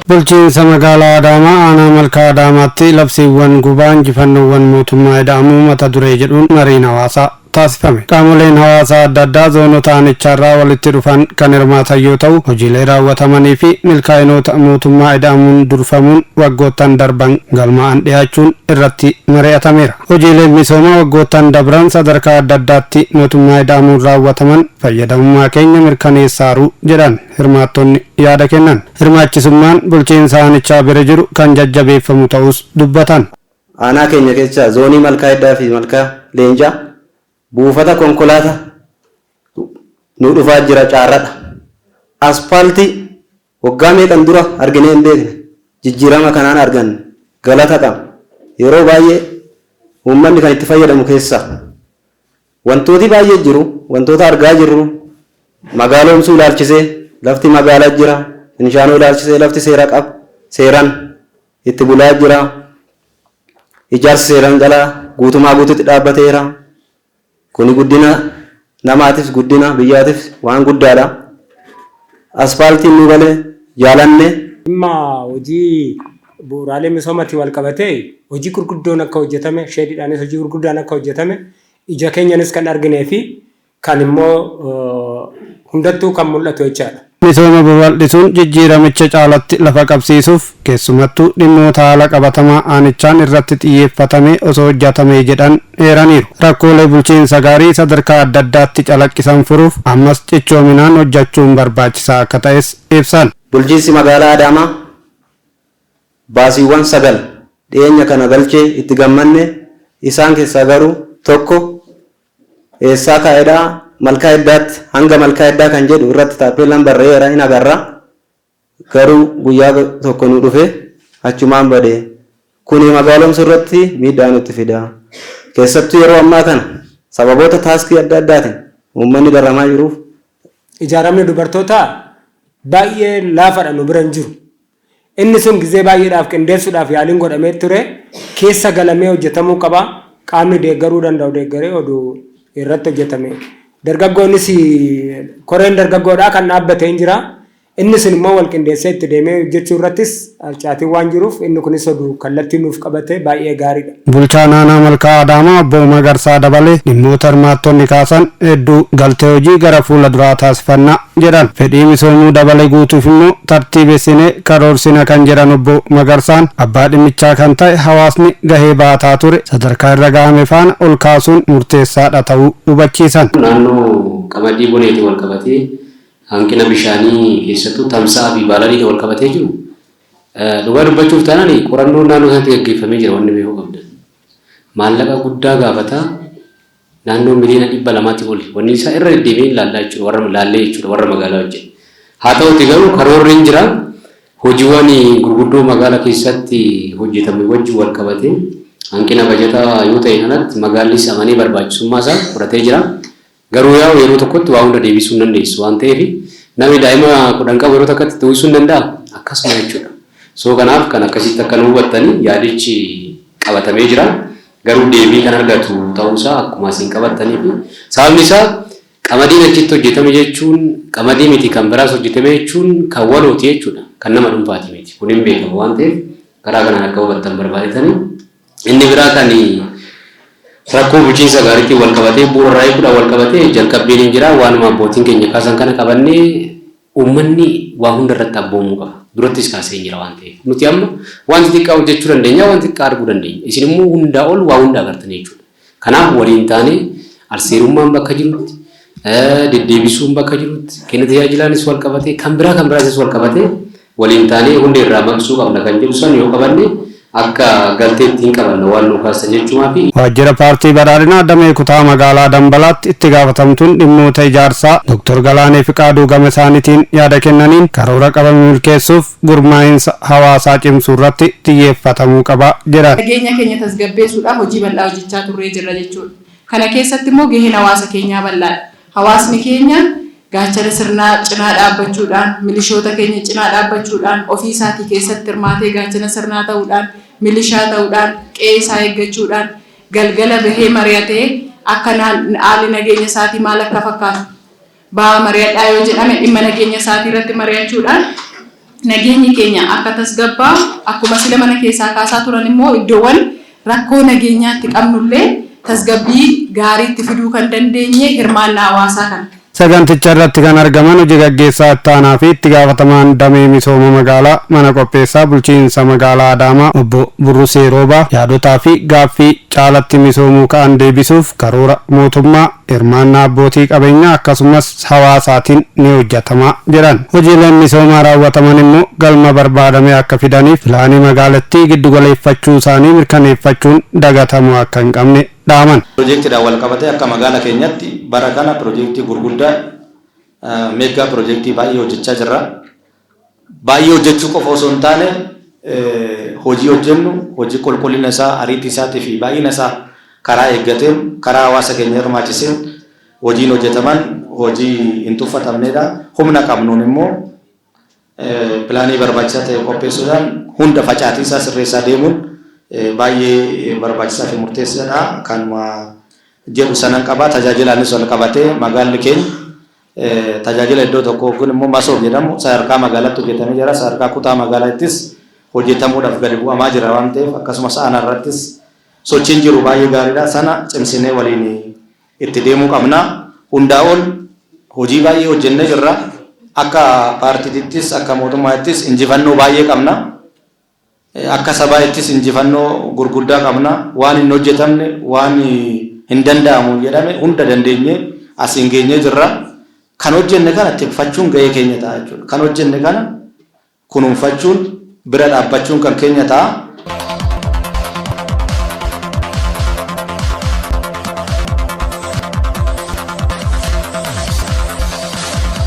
Bulchiinsa magaalaa Adaamaa aanaa Malkaa Adaamaatti labsiiwwan gubaa injifannoowwan mootummaa ida'amuu mata duree jedhuun mariin hawaasaa taasifame. Qaamoleen hawaasaa adda addaa zoonota aanichaarraa walitti dhufan kan hirmaatan yoo ta'u, hojiilee raawwatamanii fi milkaa'inoota mootummaa ida'amuun durfamuun waggoottan darban galmaa'an dhiyaachuun irratti mari'atameera. Hojiileen misoomaa waggoottan dabran sadarkaa adda addaatti mootummaa ida'amuun raawwataman fayyadamummaa keenya mirkaneessaaru jedhan hirmaattonni yaada kennan. Hirmaachisummaan bulchiinsa aanichaa bira jiru kan jajjabeeffamu ta'uus dubbatan. Aanaa keenya keessa zoonii Malkaa Hiddaa fi Malkaa Leencaa buufata konkolaata nu dhufaa jira caarradha. Aspaaltii waggaa meeqan dura arginee hin beekne jijjiirama kanaan arganne galata qabna. Yeroo baay'ee uummanni kan itti fayyadamu keessaa wantooti baay'ee jiru wantoota argaa jirru magaaloomsuu ilaalchisee lafti magaalaa jira Inshaanoo ilaalchisee lafti seera qaba seeran itti bulaa jira. Ijaarsi seeraan alaa guutumaa guututti dhaabbateera. Kuni guddina namaatifis guddina biyyaatifis waan guddaadha. Aspaaltiin nu gale jaalanne. Dhimma hojii bu'uuraalee misoomaatiin walqabatee hojii gurguddoon akka hojjetame, sheediidhaanis hojii gurguddaan akka hojjetame ija keenyanis kan arginee fi kan immoo hundattuu kan mul'atu jechaadha. Misooma babal'isuun jijjiiramicha caalatti lafa qabsiisuuf keessumattuu dhimmoota haala qabatamaa aanichaan irratti xiyyeeffatamee osoo hojjetamee jedhan eeraniiru. Rakkoolee bulchiinsa gaarii sadarkaa adda addaatti calaqqisan furuuf ammas cichoominaan hojjechuun barbaachisaa akka ta'es ibsan. Bulchiinsi magaalaa Adaamaa baasiiwwan 9 dhiyeenya kana galchee itti gammanne isaan keessaa garuu tokko eessaa kaa'edha Malkaa Hiddaatti hanga Malkaa Hiddaa kan jedhu irratti taappeellaan barree'eera hin agarra garuu guyyaa tokko nu dhufe achumaan bade kuni magaalomsuu irratti miidhaa nutti fida keessattuu yeroo ammaa kana sababoota taaskii adda addaatiin uummanni darramaa jiruuf. Ijaaramni dubartootaa baay'ee laafadha nu bira hin jiru. Inni sun gizee baay'eedhaaf qindeessuudhaaf yaaliin godhamee ture. Keessa galamee hojjetamuu qaba. Qaamni deeggaruu danda'u deeggaree oduu irratti hojjetame. Dargaggoonnis koreen dargaggoodhaa kan dhaabbate hin jira. Inni sun immoo wal qindeessee itti deemee hojjechuu irrattis harcaatiin waan jiruuf inni kunis oduu kallattii nuuf qabate baay'ee gaariidha. Bulchaan aanaa Malkaa Adaamaa obbo Magarsaa Dabalee dhimmoota hirmaattonni kaasan hedduu galtee hojii gara fuula duraa taasifanna jedhan. Fedhii misoomuu dabale guutuuf immoo tartiibessinee karoorsina kan jedhan obbo Magarsaan abbaa dhimmichaa kan ta'e hawaasni gahee baataa ture sadarkaa irra gahame faana ol kaasuun murteessaadha ta'uu hubachiisan. Naannoo qamadii boneetiin wal qabatee hanqina bishaanii keessattuu tamsa'aa fi baalaliitiin wal qabatee jiru dhugaa dubbachuuf taanaan qorannoon naannoo sanatti gaggeeffamee jira wanni beekuu qabdan. Maallaqa guddaa gaafata naannoo miliyoona 200 oli wanni isaa irra deddeebiin ilaallaa jechuudha warra laallee jechuudha warra magaalaa wajjin. Haa ta'uti garuu karoorri hin jira hojiiwwan gurguddoo magaalaa keessatti hojjetamu wajjin wal qabatee hanqina bajataa yoo ta'e alatti magaallis amanee barbaachisummaa isaa fudhatee jira. Garuu yaa'u yeroo tokkotti waa hunda deebisuu hin dandeessu waan ta'eef namni daa'ima 10 qabu yeroo takkatti itti uwwisuu hin danda'a akkasuma jechuudha. So kanaaf kan akkasitti akka nu hubattanii yaadichi qabatamee jira. Garuu deebii kan argatu ta'uusaa akkuma isin qabattanii fi sababni isaa qamadiin achitti hojjetame jechuun qamadii miti kan biraas hojjetame jechuun kan walooti jechuudha. Kan nama dhuunfaati miti. Kun hin beekamu waan ta'eef karaa kanaan akka hubattan barbaadetanii. Inni biraa kan rakkoo bulchiinsa gaariitiin wal qabatee bu'uura irraa eeguudhaan wal qabatee jalqabbiin hin jira. Waanuma abbootiin keenya kaasan kana qabannee uummanni waa hunda irratti abboomuu qaba. Durattis kaasee hin jira waan ta'eef. Nuti amma waan xixiqqaa hojjechuu dandeenya, waan xixiqqaa arguu dandeenya. Isin immoo hundaa ol waa hunda agartanii jechuudha. Kanaaf waliin taanee alseerummaan bakka jirutti, deddeebisuun bakka jirutti, kenna tajaajilaanis wal qabatee, kan biraa kan biraatis wal qabatee waliin taanee hundee irraa maqsuu qabna kan jedhu san yoo qabanne akka galteetti hin qabanna waan nuu kaastan jechuumaafi. Waajjira Paartii Badhaadhinaa Damee Kutaa Magaalaa Dambalaatti Itti Gaafatamtuun Dhimmoota Ijaarsaa Doktor Galaanee Fiqaaduu gama isaaniitiin yaada kennaniin karoora qabame milkeessuuf gurmaa'insa hawaasaa cimsuurratti xiyyeeffatamuu qaba jedhan. Nageenya keenya tasgabbeessuudhaaf hojii bal'aa hojjechaa turree jirra jechuudha. Kana keessatti immoo gaheen hawaasa keenyaa bal'aadha. Hawaasni keenya gaachana sirnaa cinaa dhaabbachuudhaan, milishoota keenya cinaa dhaabbachuudhaan, ofii isaatii keessatti hirmaatee gaachana sirnaa ta'uudhaan, milishaa ta'uudhaan, qe'ee isaa eeggachuudhaan, galgala bahee mari'atee Akka haalli nageenya isaatii maal akka fakkaatu ba'aa mari'adhaa yoo jedhame, dhimma nageenya isaatii irratti mari'achuudhaan nageenyi keenya akka tasgabbaa'u, akkuma sila mana keessaa kaasaa turan immoo iddoowwan rakkoo nageenyaatti qabnullee tasgabbii gaariitti fiduu kan dandeenye hirmaannaa hawaasaa kana. Saganticha irratti kan argaman hojii gaggeessaa itti aanaa fi itti gaafatamaan damee misooma magaalaa mana qopheessaa bulchiinsa magaalaa Adaamaa obbo Burrusee Roobaa yaadotaa fi gaaffii caalatti misoomuu ka'an deebisuuf karoora mootummaa, hirmaannaa abbootii qabeenyaa akkasumas hawaasaatiin ni hojjetama jedhan. Hojiileen misoomaa raawwataman immoo galma barbaadame akka fidaniif pilaanii magaalattii giddugaleeffachuu isaanii mirkaneeffachuun dagatamuu akka hin qabne dhaaman. Piroojeektiidhaan wal qabatee akka magaala keenyatti bara kana piroojeektii gurguddaa, mega piroojeektii baay'ee hojjechaa jirra. Baay'ee hojjechuu qofa osoo hin taane, hojii hojjennu hojii qulqullina isaa, ariitii isaatii fi baay'ina isaa karaa eeggateen, karaa hawaasa keenya hirmaachiseen hojiin hojjetaman hojii hin tuffatamnedha. Humna qabnuun immoo pilaanii barbaachisaa ta'e qopheessuudhaan hunda facaatii isaa sirreessaa deemuun baay'ee barbaachisaa fi murteessaadha. Kanuma jedhu sanan qaba. Tajaajilaanis wal qabatee magaalli keenya tajaajila iddoo tokko kun immoo Masoob jedhamu sadarkaa magaalaatti hojjetamee jira. Sadarkaa kutaa magaalaattis hojjetamuudhaaf gadi bu'amaa jira waan ta'eef, akkasumas aanaa irrattis sochiin jiru baay'ee gaariidha. Sana cimsinee waliin itti deemuu qabna. Hundaa ol hojii baay'ee hojjennee jirra. Akka paartiittis akka mootummaattis injifannoo baay'ee qabna. Akka sabaattis injifannoo gurguddaa qabna. Waan hin hojjetamne, waan hin danda'amu jedhame hunda dandeenye asiin geenyee jirra. Kan hojjenne kana tikfachuun gahee keenya ta'a jechuudha. Kan hojjenne kana kunuunfachuun, bira dhaabbachuun kan keenya ta'a.